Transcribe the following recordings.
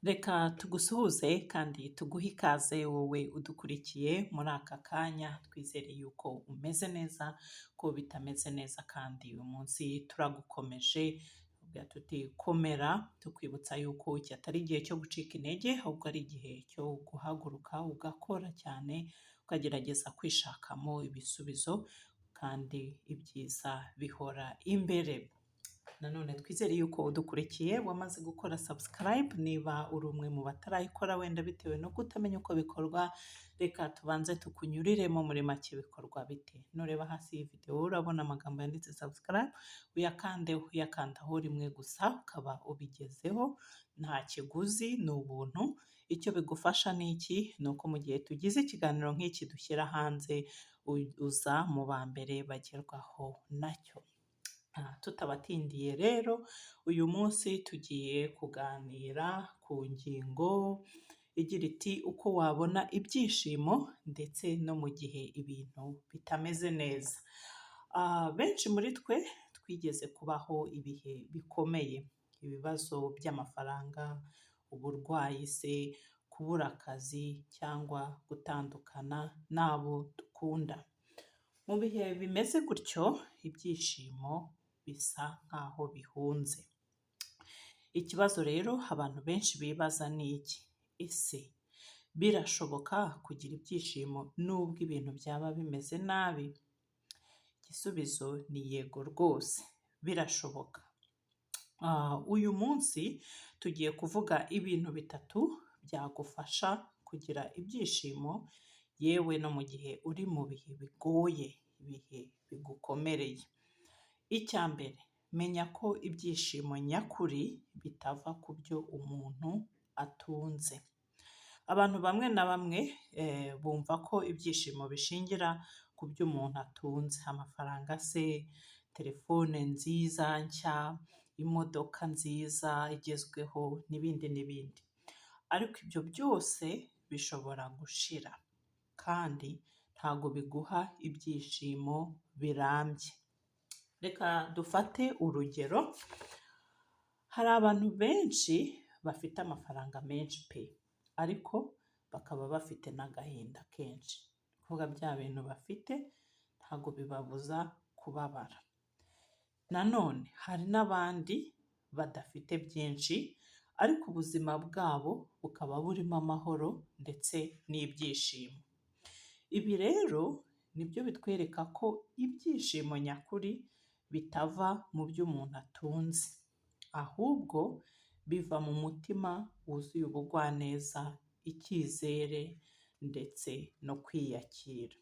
Reka tugusuhuze kandi tuguhe ikaze wowe udukurikiye muri aka kanya, twizere yuko umeze neza, ko bitameze neza kandi uyu munsi turagukomeje, tuvuga tuti komera, tukwibutsa yuko iki atari igihe cyo gucika intege, ahubwo ari igihe cyo guhaguruka ugakora cyane, ukagerageza kwishakamo ibisubizo kandi ibyiza bihora imbere. Nanone twizere yuko udukurikiye wamaze gukora subscribe, niba uri umwe mu batarayikora wenda bitewe no kutamenya uko bikorwa, reka tubanze tukunyuriremo muri make bikorwa bite. Nureba hasi y'iyi video urabona amagambo yanditse subscribe, uyakandeho, uyakandaho rimwe gusa ukaba ubigezeho, nta kiguzi, ni ubuntu. Icyo bigufasha ni iki? Ni uko mu gihe tugize ikiganiro nk'iki dushyira hanze, uza mu ba mbere bagerwaho nacyo. Tutabatindiye rero, uyu munsi tugiye kuganira ku ngingo igira iti uko wabona ibyishimo ndetse no mu gihe ibintu bitameze neza. Benshi muri twe twigeze kubaho ibihe bikomeye, ibibazo by'amafaranga, uburwayi se, kubura akazi cyangwa gutandukana n'abo dukunda. Mu bihe bimeze gutyo, ibyishimo bisa nk'aho bihunze. Ikibazo rero abantu benshi bibaza ni iki: ese birashoboka kugira ibyishimo nubwo ibintu byaba bimeze nabi? Igisubizo ni yego rwose, birashoboka. Uyu munsi tugiye kuvuga ibintu bitatu byagufasha kugira ibyishimo, yewe no mu gihe uri mu bihe bigoye, ibihe bigukomereye. Icya mbere, menya ko ibyishimo nyakuri bitava ku byo umuntu atunze. Abantu bamwe na bamwe bumva ko ibyishimo bishingira ku byo umuntu atunze, amafaranga se, telefone nziza nshya, imodoka nziza igezweho n'ibindi n'ibindi. Ariko ibyo byose bishobora gushira kandi ntago biguha ibyishimo birambye. Reka dufate urugero, hari abantu benshi bafite amafaranga menshi pe, ariko bakaba bafite n'agahinda kenshi. Ni ukuvuga bya bintu bafite ntago bibabuza kubabara. Nanone hari n'abandi badafite byinshi ariko ubuzima bwabo bukaba burimo amahoro ndetse n'ibyishimo. Ibi rero nibyo bitwereka ko ibyishimo nyakuri bitava mu byo umuntu atunze, ahubwo biva mu mutima wuzuye ubugwaneza, icyizere ndetse no kwiyakira.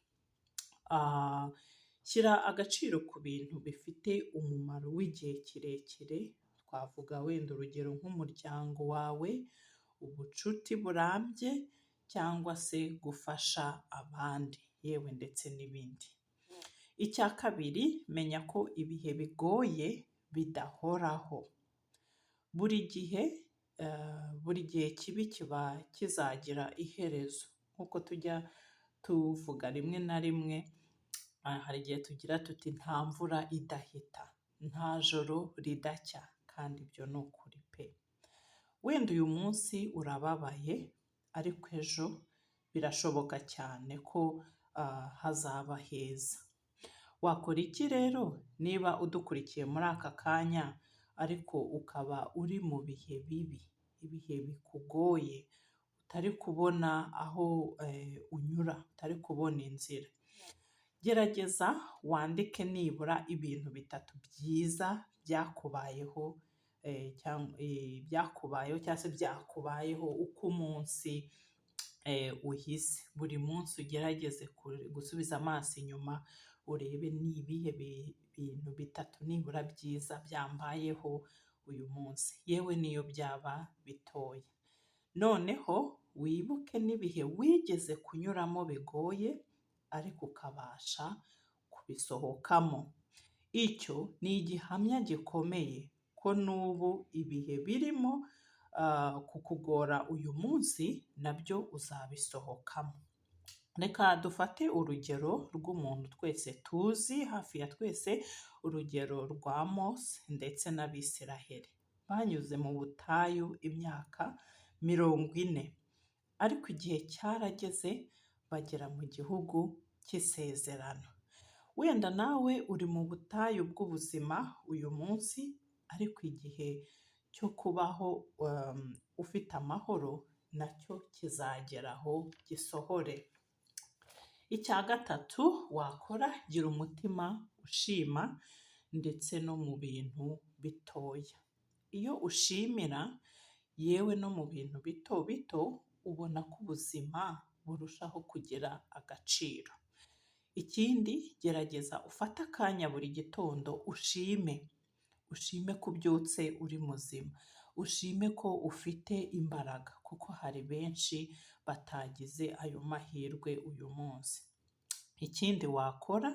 Shyira agaciro ku bintu bifite umumaro w'igihe kirekire, twavuga wenda urugero nk'umuryango wawe, ubucuti burambye cyangwa se gufasha abandi, yewe ndetse n'ibindi. Icya kabiri, menya ko ibihe bigoye bidahoraho. Buri gihe kibi kiba kizagira iherezo, nk'uko tujya tuvuga rimwe na rimwe, hari igihe tugira tuti nta mvura idahita, nta joro ridacya, kandi ibyo ni ukuri pe. Wenda uyu munsi urababaye ariko ejo birashoboka cyane ko hazaba heza. Wakora iki rero niba udukurikiye muri aka kanya ariko ukaba uri mu bihe bibi, ibihe bikugoye, utari kubona aho unyura, utari kubona inzira? Gerageza wandike nibura ibintu bitatu byiza byakubayeho cyangwa se byakubayeho uko umunsi uhise. Buri munsi ugerageze gusubiza amaso inyuma urebe ni ibihe bintu bitatu nibura byiza byambayeho uyu munsi, yewe n'iyo byaba bitoya. Noneho wibuke n'ibihe wigeze kunyuramo bigoye ariko ukabasha kubisohokamo. Icyo ni igihamya gikomeye ko n'ubu ibihe birimo kukugora uyu munsi nabyo uzabisohokamo. Reka dufate urugero rw'umuntu twese tuzi hafi ya twese, urugero rwa Mose ndetse n'Abisiraheli. Banyuze mu butayu imyaka 40, ariko igihe cyarageze bagera mu gihugu cy'isezerano. Wenda nawe uri mu butayu bw'ubuzima uyu munsi, ariko igihe cyo kubaho ufite amahoro nacyo kizageraho gisohore. Icya gatatu wakora, gira umutima ushima ndetse no mu bintu bitoya. Iyo ushimira yewe no mu bintu bito bito, ubona ko ubuzima burushaho kugira agaciro. Ikindi, gerageza ufate akanya buri gitondo ushime, ushime ko ubyutse uri muzima, ushime ko ufite imbaraga kuko hari benshi batagize ayo mahirwe uyu munsi. Ikindi wakora,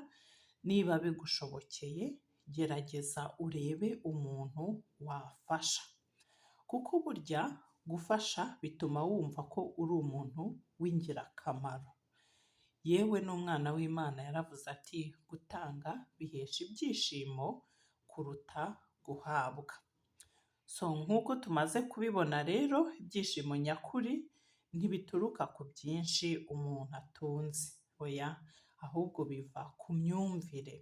niba bigushobokeye, gerageza urebe umuntu wafasha, kuko burya gufasha bituma wumva ko uri umuntu w'ingirakamaro. Yewe n'umwana w'Imana yaravuze ati: "Gutanga bihesha ibyishimo kuruta guhabwa." So nk'uko tumaze kubibona rero, ibyishimo nyakuri ntibituruka ku byinshi umuntu atunze, oya, ahubwo biva ku myumvire.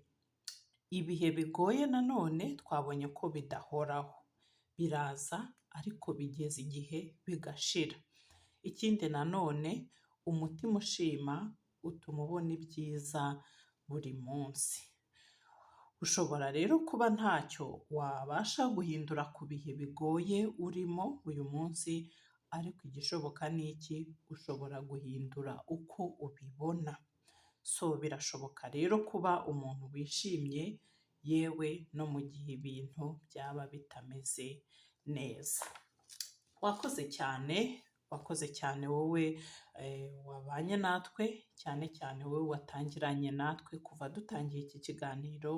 Ibihe bigoye nanone twabonye ko bidahoraho, biraza ariko bigeza igihe bigashira. Ikindi nanone, umutima ushima utuma ubona ibyiza buri munsi. Ushobora rero kuba ntacyo wabasha guhindura ku bihe bigoye urimo uyu munsi, ariko igishoboka ni iki? Ushobora guhindura uko ubibona. So birashoboka rero kuba umuntu wishimye yewe no mu gihe ibintu byaba bitameze neza. Wakoze cyane, wakoze cyane wowe wabanye natwe, cyane cyane wowe watangiranye natwe kuva dutangiye iki kiganiro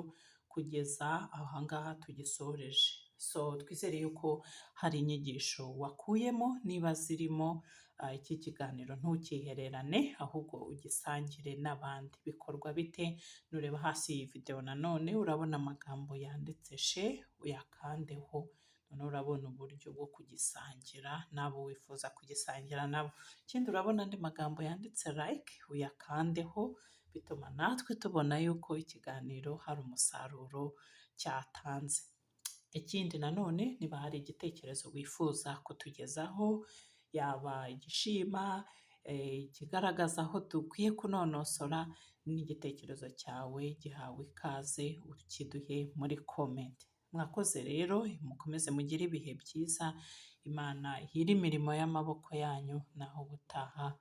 kugeza aha ngaha tugisoreje. So twizere yuko hari inyigisho wakuyemo, niba zirimo iki kiganiro ntukihererane, ahubwo ugisangire n'abandi. Bikorwa bite? Nureba hasi iyi videwo nanone urabona amagambo yanditse share, uyakandeho, noneho urabona uburyo bwo kugisangira n'abo wifuza kugisangira nabo. Ikindi, urabona andi magambo yanditse like, uyakandeho, bituma natwe tubona yuko ikiganiro hari umusaruro cyatanze. Ikindi nanone, niba hari igitekerezo wifuza kutugezaho, yaba igishima, ikigaragaza aho dukwiye kunonosora, n'igitekerezo cyawe gihawe ikaze, ukiduhe muri comment. Mwakoze rero, mukomeze mugire ibihe byiza, Imana ihire imirimo y'amaboko yanyu, naho ubutaha.